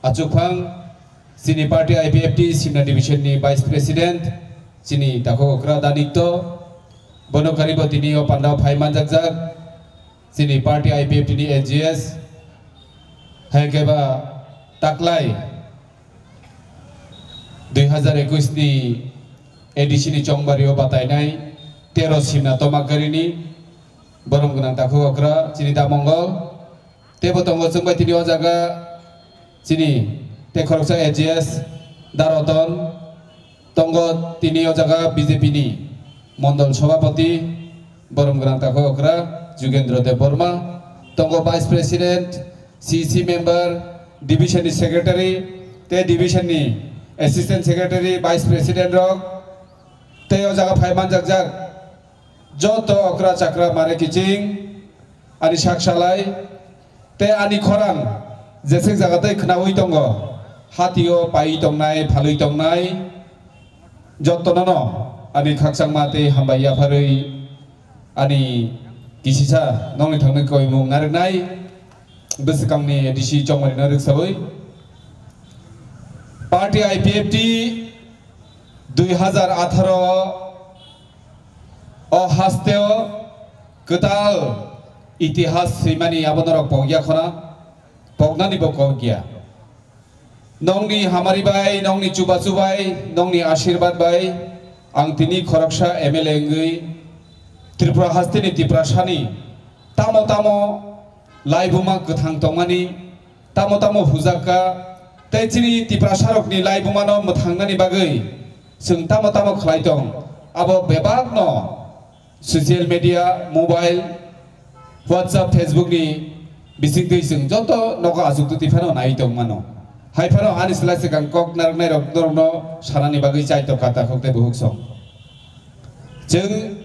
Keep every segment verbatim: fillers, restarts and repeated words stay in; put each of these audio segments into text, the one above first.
Achukphang, chini party I P F T Simna Division ni Vice President, chini takhuk okra Danikto, bono karibo tini o pandao phai manjakjak, chini party I P F T ni A G S, hai khe ba taklai dui hazar ekush ni A D C ni chongbario batainai tero Simna Tomakgari ni borom gwnang takhuk okra chini da Mongol. Teibo tongo chwng bai tini o jaga chini tei khoroksa A G S da Roton, tongo tini o jaga B J P ni Mondol Sobhapati, borom gwnang takhuk okra Jugendra Debbarma, tongo Vice President, C C member, Division ni Secretary, tei Division ni Assistant Secretary, Vice President rok, tei o jaga phai manjakjak joto okra chakra mare kiching, ani sak salai, tei ani khorang jesek jaga tei khnaui tongo, hatio paiwi tongnai, phalwi tongnai, jotonono ani khakchangma tei hambai yapharwi ani kisisa nokni thangwi koimung narwknai bwswkangni A D C chongmarino rwksaui party I P F T dui hazar atharo o hasteo kwtal itihas swimani abo norok pokya khona, poknani bo kokya. Nokni hamari bai, nokni chubachu bai, nokni ashirbad bai ang tini khoroksa M L A wngwi Tripura hasteni Tiprasani tamo tamo laibuma kwthang tongmani, tamo tamo hujakka, tei chini Tiprasarokni laibumano mwthangnani bagwi chwng tamo tamo khlai tong, abo bebakno social media, mobile, WhatsApp, Facebook ni bisingtwi chwng joto nogo achuk twi phano nai tong mano. Hai phano ani slai swkang kok narwknai rok norokno sanani bagwi chai tong kha takhuk tei buhuk song. Chwng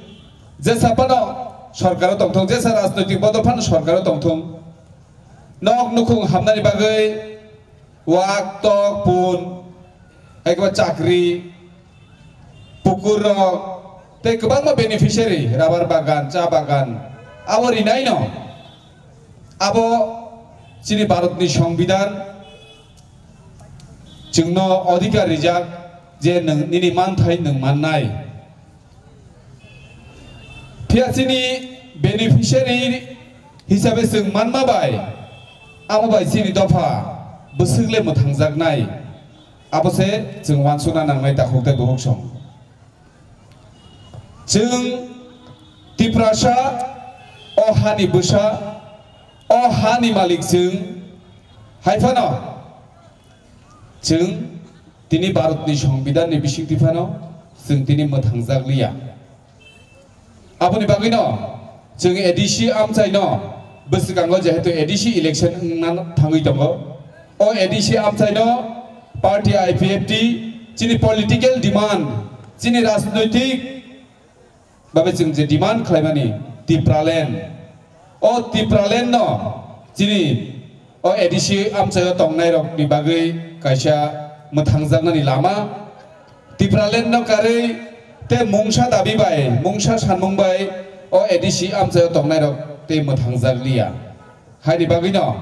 jesa phano sorkaro tongthung, jesa rajnoitik bodol phano sorkaro tongthung. Nok nukhung hamnani bagwi wak, tok, pun, hai khe ba chakri, pukur rok, tei kwbangma beneficiary, rubber bagan, cha bagan, abo rinaino, abo chini Bharatni Songbidan chwngno odhikar rijak je nwng nini manthai nwng mannai. Phiya chini beneficiary hisabe chwng manma bai, amo bai chini dopha bwswk le mwthangjaknai, abo se chwng uansukna nangnai takhuk tei buhuk song. Chwng Tiprasa, o hani bwsa, o hani malik chwng, hai phano chwng tini Bharatni Songbidanni bisingtwi phano chwng tini mwthangjak liya. Aboni bagwino chwng A D C amchaino bwswkango jehetu A D C election wngna thangwi tongo. O A D C amchaino party I P F T chini political demand, chini rajnoitik babe chwng je demand khlaimani Tipraland, o Tipraland no chini o A D C amchaio tongnai rok ni bagwi kaisa mwthangjaknani lama Tipraland no karwi tei mungsa dabi bai, mungsa sanmung bai o A D C amchaio tongnai rok tei mwthangjak liya. Haini bagwino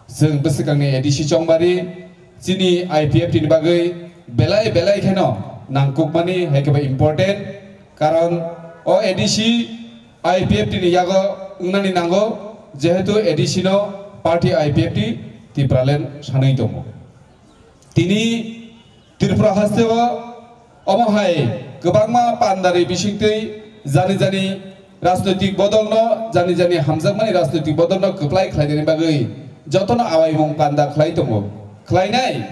chwng bwswkangni A D C chongmari chini I P F T ni bagwi belai belai kheno nangkukmani hai khe ba important, karon o A D C I P F T ni yago wngnani nango, jehetu A D C no party I P F T Tipraland sanwi tongo. Tini Tripura hasteo omo hai kwbangma pandari bisingtwi jani jani rajnoitik bodolno, jani jani hamjakmani rajnoitik bodolno kwplai khlainani bagwi jotono awaimung panda khlai tongo, khlainai.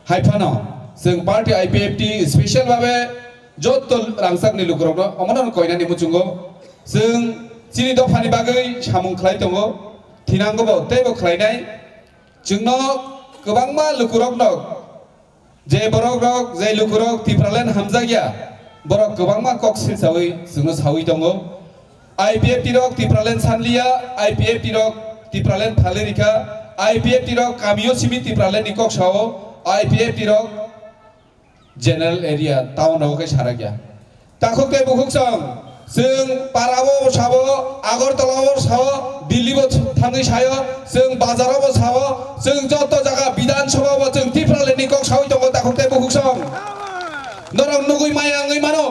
Hai phano chwng party I P F T special babe joto rangchakni lukurokno omono koinani muchungo chwng chini dophani bagwi samung khlai tongo, thinango bo teibo khlainai. Chwngno kwbangma lukurokno, je borokrok, je lukurok Tipraland hamjakya, borok kwbangma kok silsawi chwngno sawi tongo. I P F T rok Tipraland sanliya, I P F T rok Tipraland phalwi rikha, I P F T rok kamio simi Tipraland ni kok sao, I P F T rok general area, town rogo khe sarakya. Takhuk tei bukhuk song, chwng parao sabo, Agartala o sao, Delhi bo thangwi sayo, chwng bazar o bo sao, chwng joto jaga Bidhan Sabha bo chwng Tipraland ni kok sawi tongo takhuk tei bukhuk song. Norok nugwi maya wngwi mano.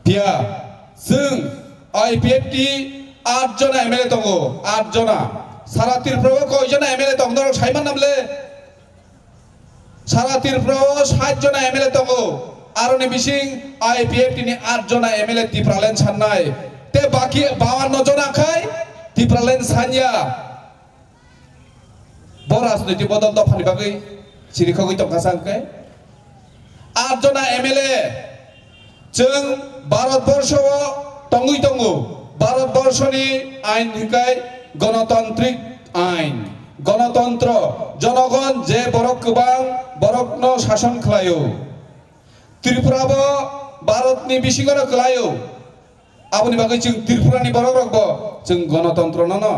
Phiya chwng I P F T ni aat jona M L A tongo, aat jona. Sara Tripura o koi jona M L A tongo, norok sai manna bwle? Sara Tripura o sait jona M L A tongo, aroni bising I P F T ni aat jona M L A Tipraland sannai, tei baki bawanno jona khai Tipraland sanya. Bo rajnoitik bodol dophani bagwi sirikhogwi tongkha sa hwnkhe, aat jona M L A chwng Bharat borsho o tongwi tongo. Bharat borsho ni ain hwnkhe gonotantrik ain, gonotontro, jonogon je borok kwbang borokno sason khlaio. Tripura bo Bharat ni bisingo no kwlaio. Aboni bagwi chwng Tripura ni borok rok bo chwng gonotontro no no,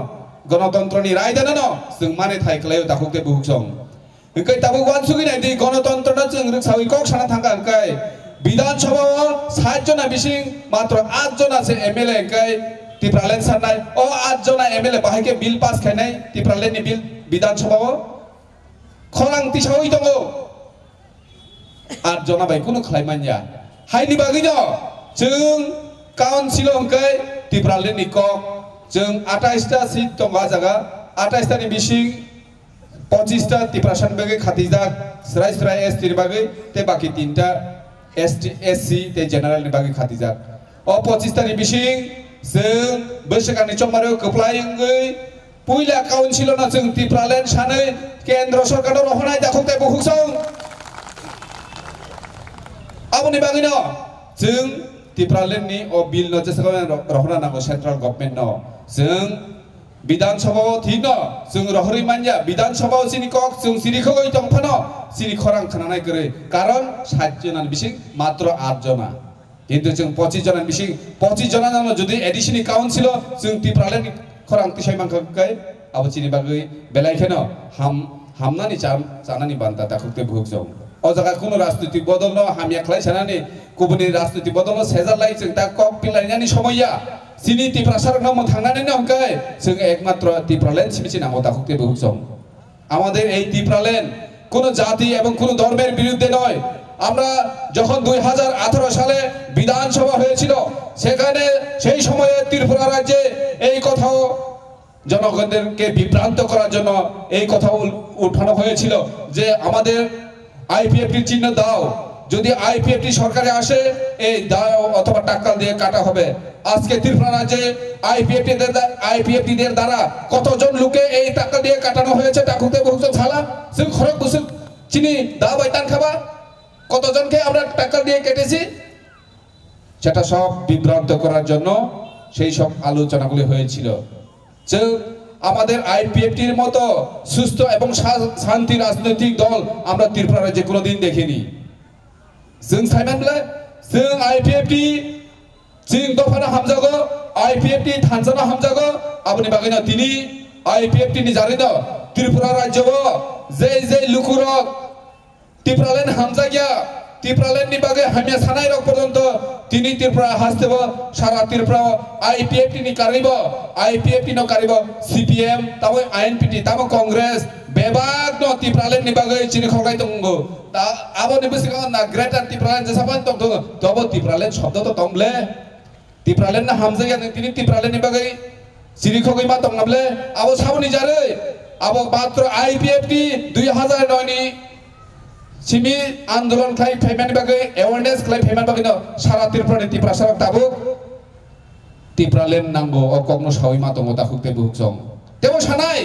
gonotontro ni raida no no chwng mane thai kwlaio takhuk tei bukhuk song. Hwnkhe tabuk uansugwi nai di, gonotontro no chwng rwksawi kok sana thangkha hwnkhe Bidhan Sabha o sait jona bising matro aat jona se M L A hwnkhe Tipraland sannai. O aat jona M L A bahai khe bill pass khainai Tipraland ni bill Bidhan Sabha o? Khorang tisawi tongo. Aat jona bai kunu khlai manya. Haini bagwi no chwng council o hwnkhe Tipraland ni kok chwng atais ta seat tongo a jaga, atais ta ni bising pochissta Tiprasa ni bagwi khatijak, srai srai S T ni bagwi, tei baki tinta S T, S C tei general ni bagwi khatijak. O pochissta ni bising chwng bwswkangni chongmari o kwplai wngwi puila council no chwng Tipraland sanwi kendro sorkar no rohornai takhuk tei bukhuk song. Aboni bagwi no chwng Tipraland ni o bill no jesa rohorna nango central government no. Chwng Bidhan Sabha o thik no chwng rohorwi manya, Bidhan Sabha o chini kok chwng siri khogwi tong phano chini khorang khnanai kwrwi, karon sait jona ni bising matro aat jona. Kintu chwng pochis jona ni bising, pochis jona no jodi addition ni council o chwng Tipraland ni khorang tisai mankha khe abo chini bagwi belai kheno ham, hamnani cham, chanani banta takhuk tei bukhuk song. O jaga kunu rajnoitik bodol no hamya khlai sanani, kubuni rajnoitik bodol no sejak lai chwng ta kok pilainani somoi ya. Chini Tiprasa rok no mwthangnani no hwnkhe chwng ekmatro Tipraland simi se nango takhuk tei bukhuk song. আমাদের এই ত্রিপুরাল্যান্ড কোনো জাতি এবং কোনো ধর্মের বিরুদ্ধে নয়। আমরা যখন দুই হাজার আঠারো সালে বিধানসভা হয়েছিল, সেখানে সেই সময়ে ত্রিপুরা রাজ্যে এই কথাও জনগণদেরকে বিভ্রান্ত করার জন্য এই কথা উল-, উঠানো হয়েছিল যে আমাদের আইপিএফটির চিহ্ন দাও, যদি আইপিএফটি সরকারে আসে এই দাও অথবা টাক্কাল দিয়ে কাটা হবে। আজকে ত্রিপুরা রাজ্যে আইপিএফটি দের দ্বা-, আইপিএফটি দের দ্বারা কতজন লোকে এই টাক্কাল দিয়ে কাটানো হয়েছে, takhuk tei bukhuk song sala, chwng khorok bwswk chini da bai tan khaba, কতজনকে আমরা টাক্কাল দিয়ে কেটেছি, সেটা সব বিভ্রান্ত করার জন্য সেই সব আলোচনাগুলি হয়েছিল। যে আমাদের আইপিএফটির মতো সুস্থ এবং শা-, শান্তি রাজনৈতিক দল আমরা ত্রিপুরা রাজ্যে কোনোদিন দেখিনি। Chwng saiman bwle, chwng IPFT, chwng dophano hamjago, IPFT thansano hamjago, aboni bagwino tini IPFT ni jarino Tripura rajyo o je je lukurok Tipraland hamjakya, Tipraland ni bagwi hamya sanai rok porjonto tini Tripura haste bo, sara Tripura o IPFT ni karwi bo, IPFT no karwi bo CPM, tamo INPT, tamo Congress, bebak no Tipraland ni bagwi chini khoknai tongo. Ta, abo ni bwskango na Greater Tipraland jesa phano tong tongo, tobo Tipraland shobdo to tong ble. Tipraland no hamjakya nung tini Tipraland ni bagwi chiri khogwi ma tong nable abo saboni jarwi abo matro IPFT dui hazar noi ni simi andolon khlai phaimani bagwi awareness khlai phaimani bagwi no sara Tripura ni Tiprasa rok tabuk Tipraland nango o kokno sawi ma tongo takhuk tei bukhuk song. Tebo sanai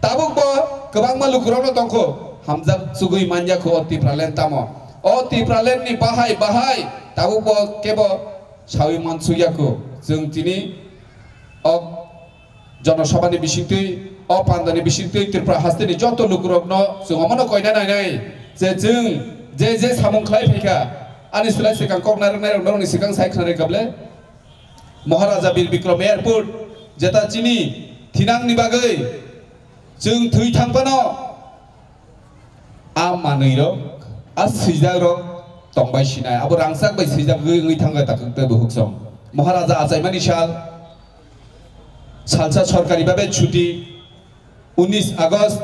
tabuk bo kwbangma lukurok no tongkho hamjak chugwi manya kho o Tipraland tamo o Tipraland ni bahai bahai tabuk bo kebo sawi mansukya kho. Chwng tini o jonosabhani bisingtwi, o pandani bisingtwi Tripura hasteni joto lukurokno chwng omono koina nainai je chwng je je samung khlai phaikha, ani slai swkang kok narwk nairok norokni swkang sai khwnarwi kable Maharaja Bir Bikram Airport jeta chini thinangni bagwi chwng thwi thang phano a manwi rok, a swijak rok tongbai sinai, abo rangchak bai swijak wngwi thangkha takhuk tei bukhuk song. Maharaja achaimani sal, Salsa sorkari babe chuti unis August,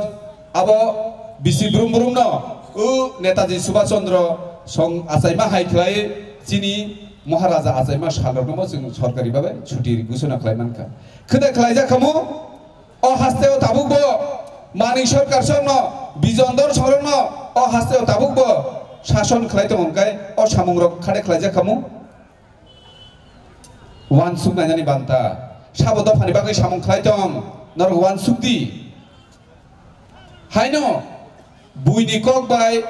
abo bisi brum brum no u Netaji Subhash Chandra song achaima hai khlai chini Maharaja achaima salrokno chwng sorkari babe chuti ghosona khlai mankha. Khwda khlaijak khamu, o haste o tabuk bo Manik Sarkar songno, Bijon Dor songno o haste o tabuk bo sason khlai tongo hwnkhe o samungrok khade khlaijak khamu. Uansuk nainani banta. Sabo dophani bagwi samung khlai tong, norok uansuk di. Haino buini kok bai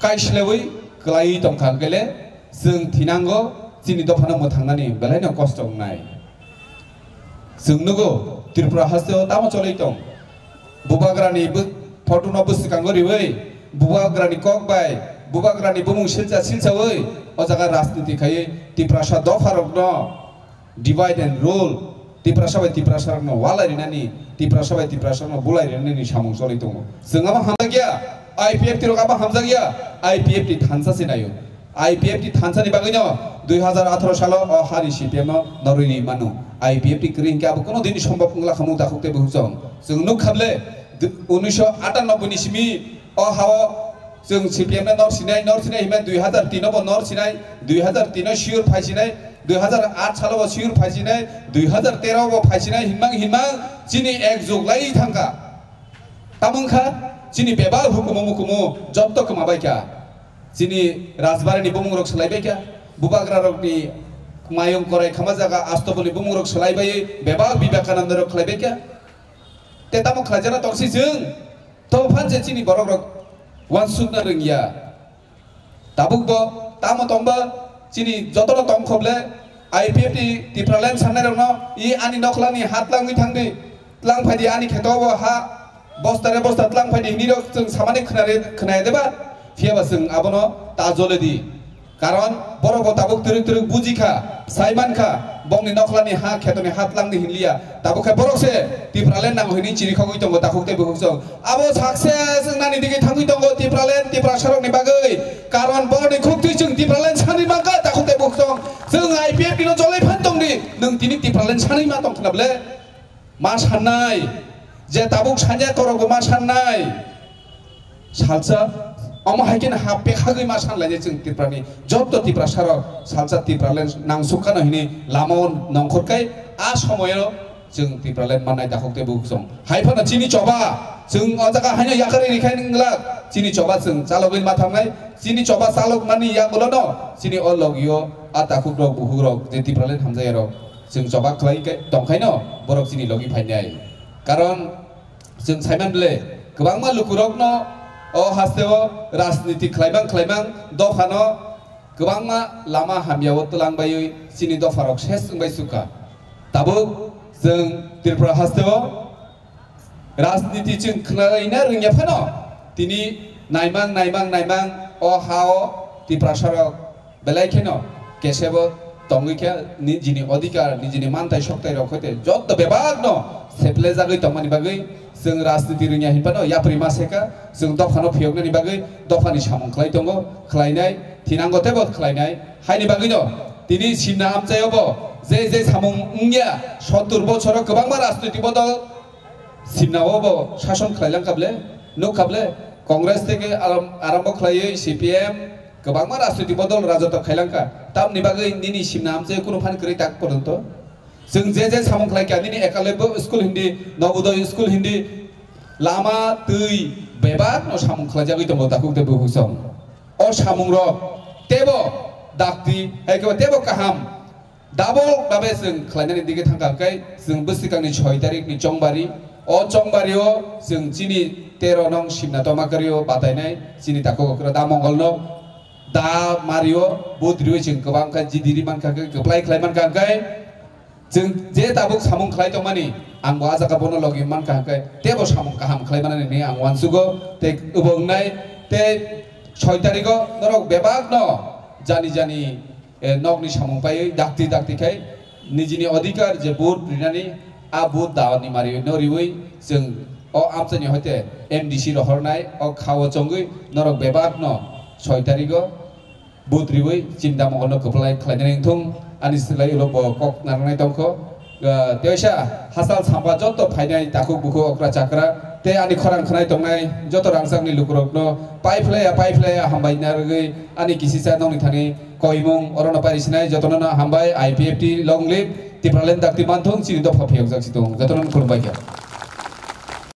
kaislawi kwlaiwi tongkha hwnkhe le chwng thinango chini dophano mwthangnani belaino kosto wngnai. Chwng nugo Tripura hasteo tamo cholwi tong. Bubagrani bw-, photo no bwswkango riwi, bubagrani kok bai, bubagrani bumung silcha silchawi, o jaga rajniti khaiwi Tiprasa dopharokno divide and rule, Tiprasa bai Tiprasarokno walai rinani, Tiprasa bai Tiprasarokno bulai rinani samung choli tongo. Chwng abo hamjakya, I P F T rok abo hamjakya, I P F T thansa se naio. I P F T thansani bagwino dui hazar atharo salo o hani C P M no norwi ri mano. I P F T kwrwi hinkhe abo kono dini sombhob wngla khamung takhuk tei bukhuk chwng. Chwng nuk khable, du-, unisho atanoboi ni simi o hao chwng C P M no nor sinai, nor sinai hima dui hazar tin o bo nor sinai, dui hazar tin o sure phai sinai, dui hazar aat salo bo sure phai sinai, dui hazar tero bo phai sinai hinmang hinmang chini ek jug lai thangkha. Tamo wngkha chini bebak hukumu mukumu jotto kwma bai kha. Chini Rajbari ni bumung rok swlai bai kha. Bubagra rok ni mayung korai khama jaga Astobol ni bumung rok swlai bai bebak Vivekananda rok khlai bai kha. Te tamo khlai jana tongsi chwng. To phan je chini borok rok uansukna rwngya. Tabuk bo tamo tongba chini jotono tongkhoble I P F T Tipraland sannairokno i ani nokhlani ha tlangwi thangdi, tlang phaidi ani kheto bo ha bostare bosta tlang phaidi hinwi rok chwng samani khwnare-, khwnaya deba? Phiyaba chwng abono ta jole di. Karon borok bo tabuk twrwk twrwk bujikha, saimankha, bongni nokhlani ha khetoni ha tlangdi hinliya. Tabuk khe borok se Tipraland nango hinwi chirikhogwi tongo takhuk tei bukhuk chwng. Abo success wngnani digwi thangwi tongo Tipraland, Tiprasarokni bagwi. Karon borokni khuktwi chwng Tipraland sanwi mankha, takhuk tei bukhuk chwng. Chwng I P F T no cholai phan tongdi, nwng tini Tipraland sanwi ma tong khna ble? Ma sannai, je tabuk sanya korokbo ma sannai. Salsa, omo hai khe hap pekhagwi ma sanlainai chwng Tiprani. Jotto Tiprasarok salsa Tipraland nangsuk khano hinwi lamao nongkhor kai a somoyo chwng Tipraland mannai takhuk tei bukhuk chwng. Hai phano chini choba, chwng o jaga haino yakarwi rikhai nwnglak, chini choba chwng chalogwi ma thangnai, chini choba chalok mani yagulono, chini o logio a takhukrok, bukhukrok, je Tipraland hamjaiyarok, chwng choba khlai khe tongkhaino borok chini logi phainai. Karon chwng saiman ble, kwbangma lukurokno o hasteo rajniti khlaimang khlaimang dophano kwbangma lama hamyao twlang baiwi chini dopharok ses wngbai sukha. Tabuk chwng Tripura hasteo rajniti chwng khwlaina rwngya phano tini naimang, naimang, naimang o hao Tiprasarok belai kheno kesebo tongwi khe nijini odhikar, nijini manthai soktai rok hoite jotto bebak no seplejagwi tongmani bagwi chwng rajniti rwngya hinphano yapri ma seka chwng dophano phiyoknani bagwi dophani samung khlai tongo, khlainai, thinango teibo khlainai. Haini bagwino tini simna amchaio bo je je samung wngya, sottur bochoro kwbangma rajniti bodol simnao bo sason khlai lang kable, nuk kable, Congress theke aram-, arambo khlaiwi C P M, kwbangma rajniti bodol rajotto khailangkha. Tamni bagwi nini simna amchai kunu phan kwrwi tak porjonto. Chwng je je samung khlaikha, nini Ekalebyo school hindi, Nobodoy school hindi, lama, twi, bebak no samung khlaijagwi tongo takhuk tei bukhuk song. O samungrok tebo dakti, hai khe tebo kaham. Double babe chwng khlainani dige thangkha hwnkhe chwng bwswkangni soi tarikni chongbari. O chongbario chwng chini tero nong simna toma kwrwio batainai chini takhuk okra da mongolno da mario vote riwi chwng kwbang kha jidiri mankha khe kwplai khlai mankha hwnkhe chwng je tabuk samung khlai tongmani ang bo a jaga bono logi mankha hwnkhe tebo samung kaham khlai manani hinwi ang uansugo tei obo wngnai tei soi tarigo norok bebakno jani jani eh, nokni samung paiwi dakti dakti khai nijini odhikar je vote rinani a vote dani mari no riwi chwng o amchaini hoite M D C rohornai o khao chongwi norok bebakno soi tarigo vote riwi chinta mokolno kwplai khlainani wngthung ani slai ulo bo kok narwknai tongkho. Teisa hachal samba joto phainai takhuk bukhuk okra chakra tei ani khorang khnai tongnai joto rangchakni lukurokno paiphlaiya paiphlaiya hambai narwgwi ani kisisa nokni thani koimung orono pairi sinai jotono no hambai I P F T long live Tipraland dakti manthung chini dopha phiyokjak situng jotono khulumbai kha.